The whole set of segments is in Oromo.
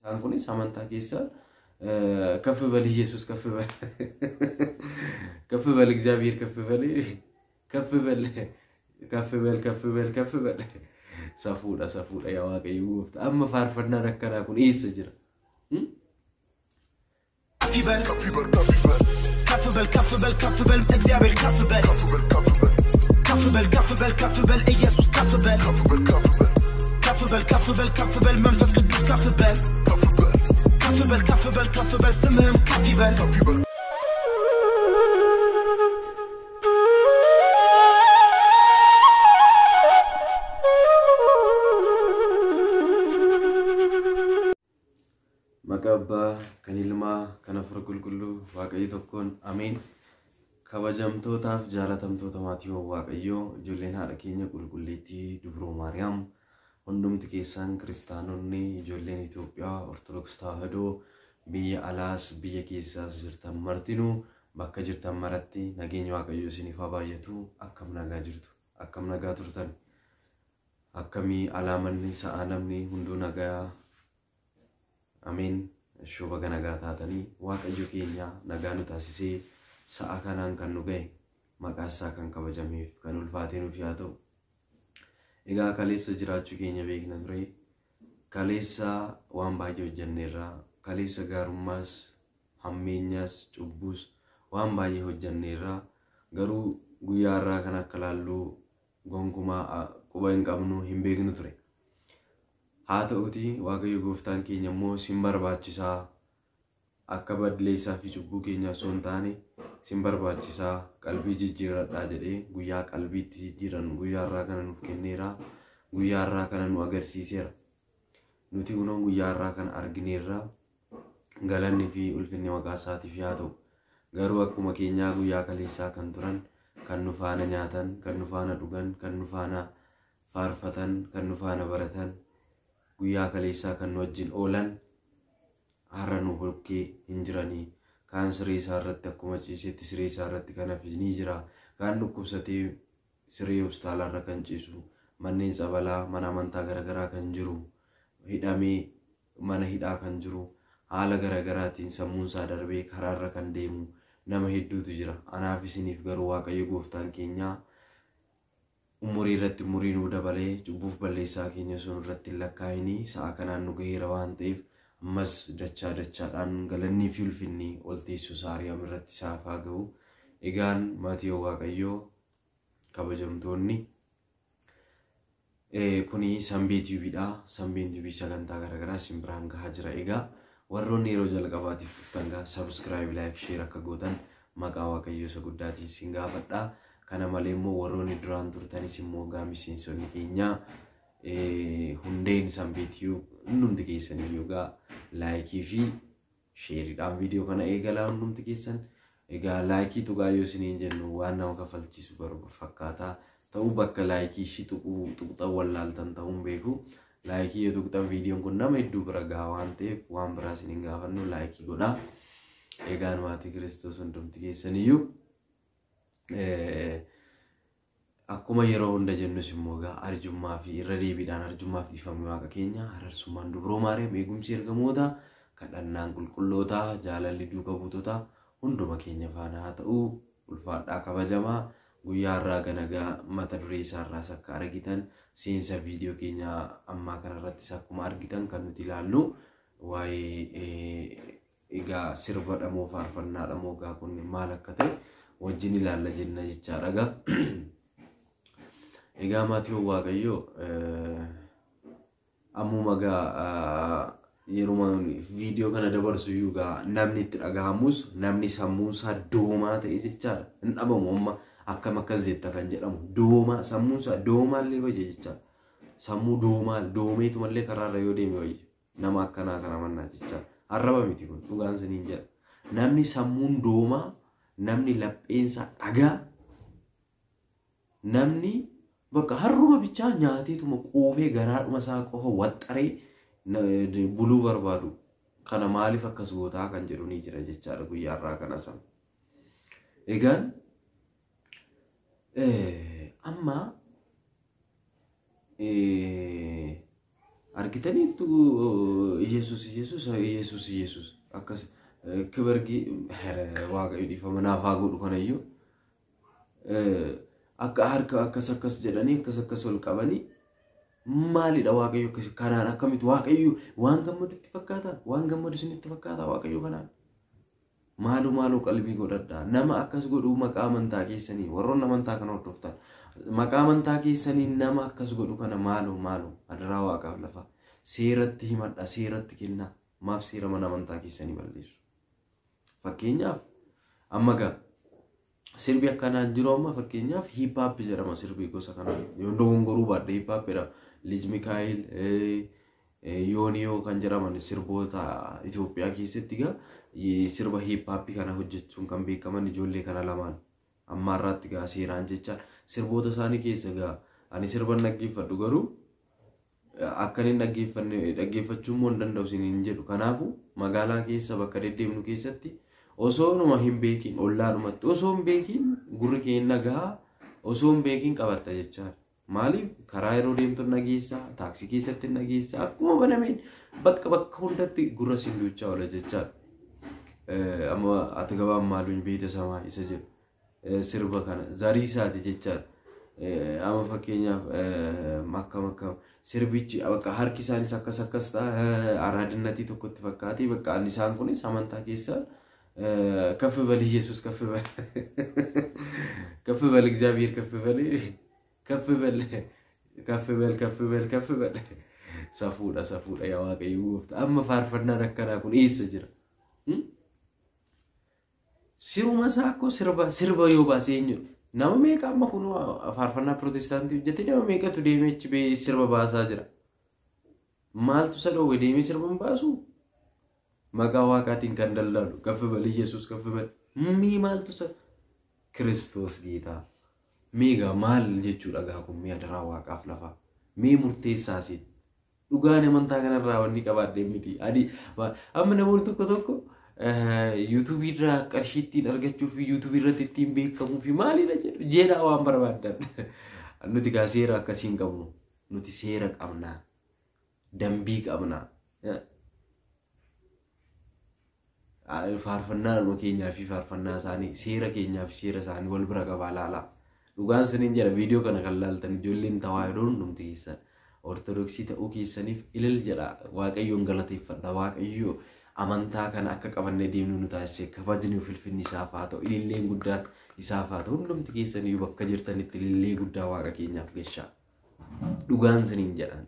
Isaan kunis amantaa keessa ከፍ በል ኢየሱስ ከፍ በል ከፍ በል እግዚአብሔር ከፍ በል ከፍ በል ከፍ በል ከፍ በል ከፍ በል safuudha safuudha yaa Waaqayyo gooftaa amma faarfannaan akkanaa kun eessa jira? ከፍ ይበል ከፍ በል ከፍ በል ከፍ በል እግዚአብሔር ከፍ በል ከፍ በል ከፍ በል ከፍ በል ኢየሱስ ከፍ በል ከፍ በል ከፍ በል ከፍ በል መንፈስ ቅዱስ ከፍ በል ከፍ በል ከፍ በል ከፍ በል ስምህም ከፍ ይበል። Maqaa Abbaa, kan Ilmaa, kan Hafuura Qulqulluu, Waaqayyo tokkoon Ameen. Kabajamtootaaf jaalatamtoota maatiiwwan Waaqayyoo, ijoolleen haadha keenya qulqulleettii Dubroo Maariyaam, hundumti keessan kiristaanonni, ijoolleen Itoophiyaa, Ortodoks Tawaahidoo, biyya alaas biyya keessaas jirtan martinuu bakka jirtan maratti nageenya Waaqayyoo isiniif haa baay'atu. Akkam nagaa jirtu? Akkam nagaa turtan? Akkamii alaamanni sa'a namni hunduu nagaa? Ameen. Ishoo baga nagaa taatanii Waaqayyo keenya nagaa nu taasisee sa'a kanaan kan nu ga'e maqaa isaa kan kabajameef kan ulfaatee nuuf haa ta'u. Egaa kaleessa jiraachuu keenya beekna ture. Kaleessa waan baay'ee hojjenneerra. Kaleessa gaarummaas, hammeenyaas, cubbuus waan baay'ee hojjenneerra. Garuu guyyaa har'aa kan akka laalluu gonkumaa quba hin qabnu hin beeknu ture. Haa ta'uti Waaqayyo gooftaan keenya immoo sin barbaachisaa akka badleessaa fi cubbuu keenya osoo hin taane sin barbaachisaa qalbii jijjiirradhaa jedhee guyyaa qalbiitti jijjiiran guyyaa har'aa kana nuuf kenneera. Guyyaa har'aa kana nu agarsiiseera. Nuti kunoo guyyaa har'aa kana argineerra. Galanni fi ulfinni maqaa isaatiif haa ta'u. Garuu akkuma keenyaa guyyaa kaleessaa kan turan, kan nu faana nyaatan, kan nu faana dhugan, kan nu faana faarfatan, kan nu faana baratan, guyyaa kaleessaa kan nu wajjin oolan har'a nu bukkee hin jiranii. Kaan siree isaa irratti akkuma ciisetti siree isaa irratti kan hafe ni jira. Kaan dhukkubsatee siree hospitaalaa irra kan ciisu, manneen tsabalaa, mana amantaa garaagaraa kan jiru, hidhamee mana hidhaa kan jiru, haala garaagaraatiin sammuun isaa darbee karaarra kan deemu nama hedduutu jira. Anaaf isiniif garuu Waaqayyo gooftaan keenya umurii irratti umurii nuu dabalee cubbuuf balleessaa keenya sun irratti hin lakkaa'inii sa'a kanaan nu gaheera waan ta'eef ammas dachaa dachaadhaan galannii fi ulfinni ol teessoo Saariyaam irratti isaaf haa ga'u. Egaan maatii Waaqayyoo kabajamtoonni kuni Sanbee TVdha. Sanbeen TV sagantaa garaagaraa isin biraan gahaa jira. Egaa warroonni yeroo jalqabaatiif dhuftan gaa subscribe, like, share akka gootan maqaa Waaqayyoo isa guddaatiin isin gaafadha. Kana malee immoo warroonni duraan turtanis immoo gaa miseensonni keenya hundeen Sanbee TV hundumti keessan iyyuu gaa laayikii fi sheeriidhaan viidiyoo kana eegalaa hundumti keessan. Egaa laayikii tuqaa yoo isiniin jennu waan nama kafalchiisu fakkaata. Ta'uu bakka laayikii ishii tuqxan wallaaltan ta'uun beeku. Laayikii yoo tuqxan viidiyoon kun nama hedduu bira gaha waan ta'eef waan biraa isiniin gaafannu laayikii godhaa. Egaan maatii Kiristoos hundumti keessan iyyuu akkuma yeroo hunda jennus immoo egaa arjummaa fi irra deebiidhaan arjummaa fi dhiifamni Waaqa keenya ararsummaan Dubroo Maariyaam eegumsi ergamoota kadhannaan qulqullootaa jaalalli duuka buutotaa hunduma keenya faana haa ta'u. Ulfaadhaa kabajamaa guyyaa har'aa ganagaa mata duree isaarraas akka argitan seensa viidiyoo keenya ammaa kanarrattis akkuma argitan kan nuti ilaallu waa'ee egaa sirba dhamoo faarfannaa dhamoo egaa kun maal akka ta'e wajjin ilaalla jenna jechaadha egaa. Egaa maatiiwwan Waaqayyoo ammuma egaa yeruma viidiyoo kana dabarsu iyyuu egaa namni itti dhagahamus namni sammuunsaa doomaa ta'e jechaadha. Hin dhabamu amma akkam akkas jetta kan jedhamu doomaa sammuunsaa doomaallee wayya jechaadha. Sammuu doomaa doomeetumallee karaarra yoo deeme wayya nama akkanaa kana mannaa jechaadha. Arraba miti kun dhugaan siniin jedha. Namni sammuun doomaa, namni lapheensaa dhagaa, namni bakka harruma bichaa nyaateetuma quufee garaadhuma isaa qofa waxxaree buluu barbaadu kana maaliif akkas gootaa kan jedhu ni jira jechaadha guyyaa har'aa kana sana. Egaan amma Argitaniittu Iyesuus Iyesuus Iyesuus Iyesuus akkas kibargii Waaqayyo dhiifama naaf haa godhu kanayyuu akka harka akkas akkas jedhanii akkas akkas ol qabanii maalidha Waaqayyo akkas kanaan akkamitti Waaqayyo waan gammadutti fakkaata waan gammadu isinitti fakkaata Waaqayyo kanaan maaloo maaloo qalbii godhadhaa nama akkas godhu maqaa amantaa keessanii warroonni amantaa kana hordoftan maqaa amantaa keessanii nama akkas godhu kana maaloo maaloo adaraa Waaqaaf lafa seeratti himadha seeratti kennaa maaf seera mana amantaa keessanii balleessu. Fakkeenyaaf amma gaa sirbi akkanaan jiru amma fakkeenyaaf hip hop jedhama sirbi gosa kanaa yoo dogongoruu baadhe hip hop jedhama. Lij Mikaa'el Yooniyoo kan jedhaman sirboota Itoophiyaa keessatti gaa sirba hip hop kana hojjechuun kan beekaman ijoollee kana lamaan amma har'aatti gaa seeraan jecha sirboota isaanii keessa gaa ani sirba dhaggeeffadhu garuu akka inni dhaggeeffanne dhaggeeffachuu immoo hin danda'u isiniin jedhu. Kanaafuu magaalaa keessa bakka deddeemnu keessatti osoo numa hin beekin ollaadhumatti osoo hin beekin gurri keenya nagaa osoo hin beekin qabatta jechaadha. Maaliif karaa yeroo deemtu dhageessaa, taaksii keessatti dhageessaa, akkuma banameen bakka bakka hundatti gurra siin duuchaa oola jechaadha. Amma ati gabaan maaluun beeyta samaa isa jedhu sirba kana zarii isaati jechaadha. Amma fakkeenyaaf akkam akkam sirbichi bakka harki isaanis akkas akkas ta'a araadinnatii tokkotti fakkaatee bakka isaan kunis amantaa keessa ከፍ በል ኢየሱስ ከፍ በል ከፍ በል እግዚአብሔር ከፍ በል ከፍ በል ከፍ በል ከፍ በል ከፍ በል safuudha safuudha yaa Waaqayyo gooftaa amma faarfannaan akkanaa kun eessa jira? Siruma isaa akkoo sirba sirba yoo baase eenyu nama meeqa amma kun faarfannaa pirootestaantii hojjete nama meeqatu deemee achi ba'ee sirba baasaa jira. Maaltu isa dhoowwe deemee sirba hin baasu? Maqaa Waaqaatiin kan daldaalu ከፍ በል Iyesuus ከፍ በል mee maaltu isa Kiristoos geetaa meegaa maal jechuudha gaa kun mee adaraa Waaqaaf lafaa mee murteessaa siin dhugaan amantaa kanarraa wanni qabaadhe miti. Adi amma namoonni tokko tokko yuutuubii irraa qarshii ittiin argachuu fi yuutuubii irratti ittiin beekamuu fi maalidha jedhu jedhaa waan barbaadan. Nuti gaa seera akkasii hin qabnu. Nuti seera qabnaa. Dambii qabnaa. Faarfannaa keenyaa fi faarfannaa isaanii seera keenyaa fi seera isaanii wal bira qabaa laalaa. Dhugaan isiniin jedha viidiyoo kana kan laaltan ijoolleen tawaahidoo hundumti keessan ortodoksii ta'uu keessaniif ilil jedha Waaqayyoon galateeffadha Waaqayyo amantaa kana akka qabannee deemnu nu taasise kabajni ulfinni isaaf haa ta'u ililleen guddaan isaaf haa ta'u hundumti keessaniyyuu bakka jirtanitti ilillee guddaa Waaqa keenyaaf gashaa. Dhugaan isiniin jedhan.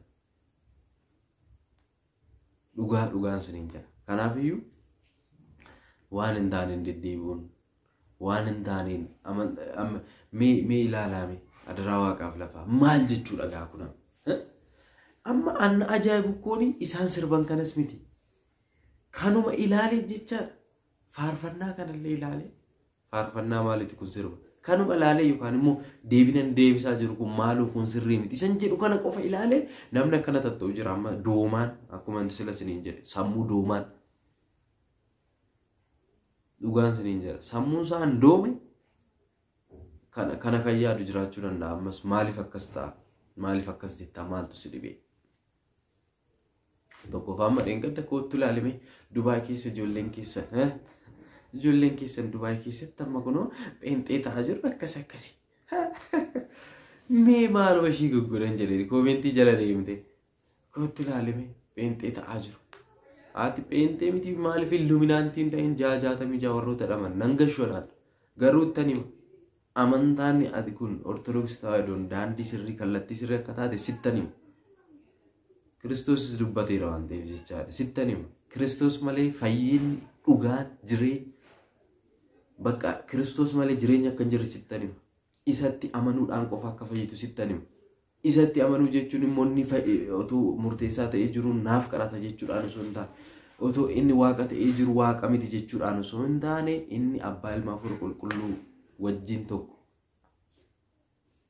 Dhugaa dhugaan isiniin jedha. Kanaafiyyuu waan hin taaneen deddeebi'uun waan hin taaneen mee ilaalaa adaraa Waaqaaf lafaa maal jechuudha gaa kun amma anna ajaa'ibu kooni isaan sirban kanas miti. Kanuma ilaalee jecha faarfannaa kanallee ilaalee faarfannaa maaliiti kun sirba kanuma ilaalee yookaan immoo deebinan deebisaa jiru kun maaloo kun sirrii miti isan jedhu kana qofa ilaalee namni akkana tatta'u jira amma doomaan akkuma sila isiniin jedhe sammuu doomaan dhugaan isiniin jedha sammuun isaan doome kana kan yaadu jiraachuu danda'a ammas maaliif akkas ta'a maaliif akkas jettaa maaltu si dhibee. Tokkoffaa amma dheengadda kootu ilaalime Dubaay keessa ijoolleen keessan Dubaay keessatti amma kunoo pheenxee ta'aa jiru akkas akkasi. Mee maaluma ishii gugguran jedhee koomentii jala deemte kootu ilaalime pheenxee ta'aa jiru. Haati pheenxee miti maaliif illuminaantiin ta'in 666 warroota dhaman nan gashonaan garuu ittan hima amantaan ati kun ortodoksii tawaahidoon daandii sirrii kallattii sirrii akka taate sittan hima. Kiristoosis dubbateera waan ta'eef jechaadha. Sittan hima. Kiristoos malee fayyinni dhugaan jireenya bakka Kiristoos malee jireenya akka hin jirre sittan hima. Isatti amanuudhaan qofa akka fayyitu sittan hima. Isatti amanuu jechuun immoo inni otoo murteessaa ta'ee jiru naaf qarata jechuudhaan osoo hin taane otoo inni waaqa ta'ee jiru waaqa miti jechuudhaan osoo hin taane inni abbaa ilma hafuura qulqulluu wajjin tokko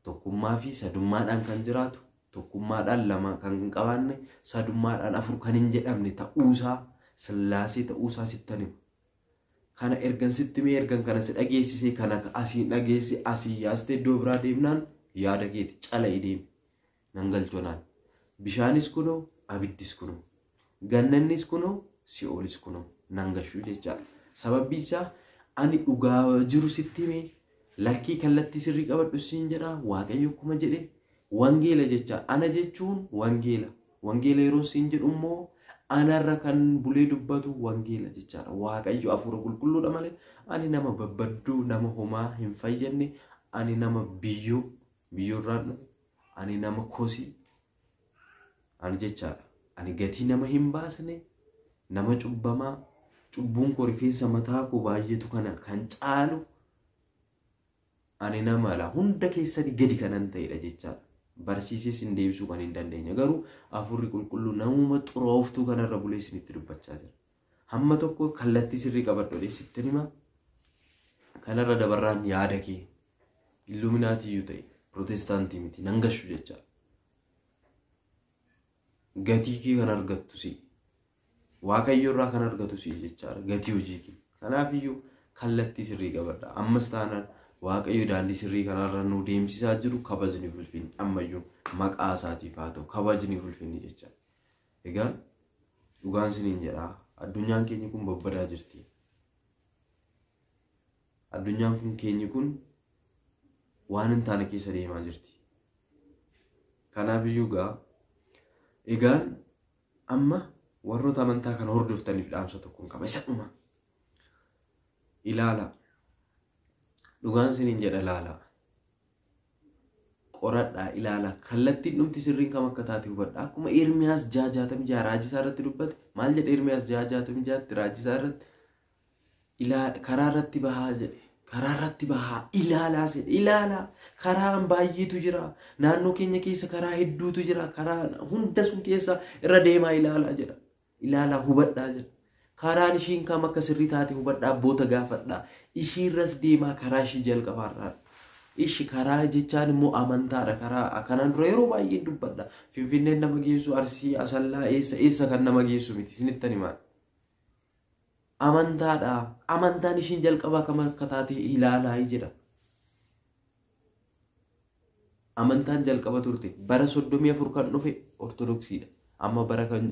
tokkummaa fi sadummaadhaan kan jiraatu tokkummaadhaan lama kan hin qabaanne sadummaadhaan afur kan hin jedhamne ta'uusaa sillaasee ta'uusaa sittan hima. Kana ergan sitti mee ergan kana si dhageessisee kana asiin dhageesse asii yaastee iddoo biraa deemnaan yaada keeti cala'i deemi. Nan galchonaan. Bishaanis kunoo Abiddis kunoo. Gannannis kunoo si'oolis kunoo nan gashuu jechaadha. Sababbi isaa ani dhugaa jiru sitti hime lakkii kallattii sirrii qabadhu siin jedha Waaqayyo akkuma jedhe wangeela jecha ana jechuun wangeela. Wangeela yeroo siin jedhu immoo anarra kan bulee dubbatu wangeela jechaadha. Waaqayyo hafuura qulqulluudha malee ani nama babbadduu nama homaa hin fayyadne ani nama biyyoo biyyoorraan dhufe ani nama kosii ani jechaadha. Ani gatii nama hin baasne nama cubbamaa cubbuun koo rifeensa mataa koo baay'eetu kana kan caalu ani nama la hunda keessanii gadi kanan ta'edha jechaadha. Barsiisee sin deebisuu kan hin dandeenye garuu hafuurri qulqulluu namuma xurooftuu kanarra bulee isinitti dubbachaa jira. Hamma tokko kallattii sirrii qabadhu sitti hima. Kanarra dabarraan yaada kee illuminaatiyyuu ta'e pirootestaantii miti nan gashu jechaadha. Gatii kee kan argattu si Waaqayyo irraa kan argatu si jechaadha gatii hojii kee. Kanaafiyyuu kallattii sirrii qabadha. Ammas taanaan Waaqayyo daandii sirrii kanarra nu deemsisaa jiru kabajni ulfinni ammayyuu maqaa isaatiif haa ta'u kabajni ulfinni jechaadha. Egaa dhugaan isiniin jedhaa addunyaan keenya kun babbadaa jirti. Addunyaan kun keenyi kun waan hin taane keessa deemaa jirti. Kanaafiyyuu egaan amma warroota amantaa kana hordoftaniif dhaamsa tokkoon qaba. Isa dhuma. Ilaala. Dhugaan isiniin jedha ilaala. Qoradhaa ilaala. Kallattiin dhumti sirriin kam akka taate hubadhaa. Akkuma Ermiyaas 666 raajii isaa irratti dubbate. Maal jedhe Ermiyaas 666 raajii isaa irratti? Karaa irratti bahaa jedhe. Karaa irratti bahaa ilaalaa jedhe. Ilaalaa. Karaan baay'eetu jira. Naannoo keenya keessa karaa hedduutu jira. Karaa hunda sun keessa irra deemaa ilaalaa jedha. Ilaalaa hubadhaa jedha. Karaan ishiin kam akka sirrii taate hubadhaa abboota gaafadhaa. Ishiirras deemaa karaa ishii jalqabaarraa. Ishi karaa jechaan immoo amantaadha. Karaa kanaan dura yeroo baay'ee dubbadha. Finfinneen nama geessu Arsii, Asallaa, eessa eessa kan nama geessu miti isinittan himaa. Amantaadha. Amantaan ishiin jalqabaa kam akka taate ilaalaa jedha. Amantaan jalqaba turte bara 34 kan dhufe Ortodoksiidha. Amma bara kan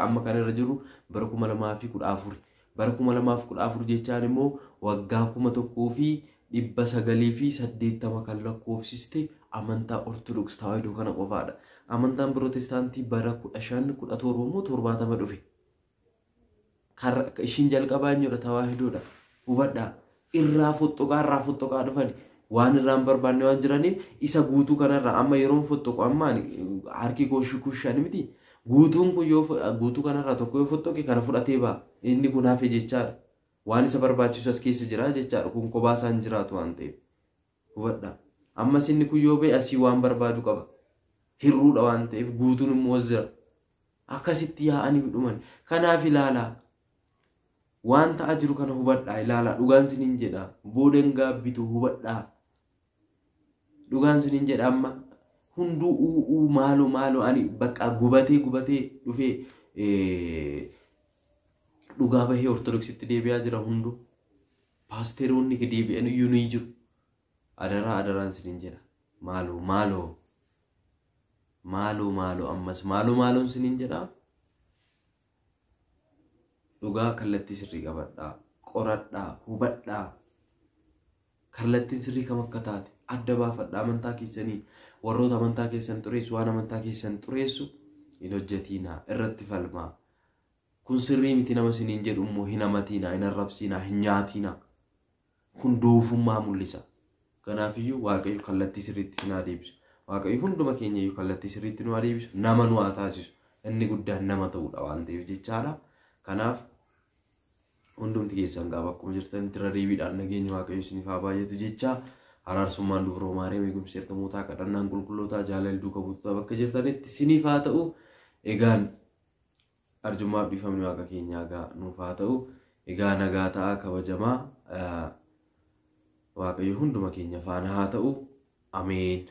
amma kan irra jiru bara 2014. Bara 2014 jechaan immoo waggaa 1980 kan lakkoofsiste amantaa Ortodoks Tawaahidoo kana qofaadha. Amantaan Pirootestaantii bara 1517 immoo 70 dhufe. Ishiin jalqabaa eenyudha? Tawaahidoodha. Hubadhaa. Irraa fottoqaa dhufani. Waan irraa hin barbaanne waan jiraniif isa guutuu kanarraa amma yeroon fottoqu amma harki koo shukushan miti. Guutuun kun yoo guutuu kanarraa tokko yoo fottoqe kana fudhatee ba'a. Inni kun hafe jechaadha. Waan isa barbaachisu as keessa jira jechaadha. Kun kophaa isaa hin jiraatu waan ta'eef. Hubadhaa. Ammas inni kun yoo ba'e asii waan barbaadu qaba. Hirruudha waan ta'eef guutuun immoo as jira. Akkasitti yaa'anii dhuman. Kanaaf ilaalaa. Waan ta'aa jiru kana hubadhaa ilaalaa. Dhugaan isiniin jedha. Booda hin gaabbitu hubadhaa. Dhugaan isiniin jedha amma hunduu u'uu maaloo maaloo ani bakka gubatee dhufee dhugaa bahee Ortodoksitti deebi'aa jira hunduu. Paasteroonni deebi'an iyyuu ni jiru. Adaraa adaraan isiniin jedha. Maaloo maaloo maaloo maaloo ammas maaloo maaloon isiniin jedha. Dhugaa kallattii sirrii qabadhaa. Qoradhaa. Hubadhaa. Kallattiin sirrii kam akka taate adda baafadhaa. Amantaa keessanii warroota amantaa keessan xureessu waan amantaa keessan xureessu hin hojjetiinaa. Irratti falmaa. Kun sirrii miti nama isiniin jedhu immoo hin hamatiinaa, hin arrabsiinaa, hin nyaatiinaa. Kun doofummaa mul'isa. Kanaafiyyuu Waaqayyo kallattii sirriitti isin haa deebisu. Waaqayyo hunduma keenya iyyuu kallattii sirriitti nu haa deebisu. Nama nu haa taasisu. Inni guddaan nama ta'uudha waan ta'eef jechaadha. Kanaaf hundumti keessan gaafa akkuma jirtanitti irra deebiidhaan nageenya Waaqayyo isiniif haa baay'atu jecha araarsummaan Dubroo Maariyaam eegumsi ergamootaa kadhannaan qulqullootaa jaalalli duuka buutootaa bakka jirtanitti isiniif haa ta'u. Egaan arjummaaf dhiifamni Waaqa keenyaa egaa nuuf haa ta'u. Egaa nagaa ta'aa kabajamaa Waaqayyo hunduma keenya faana haa ta'u. Ameen.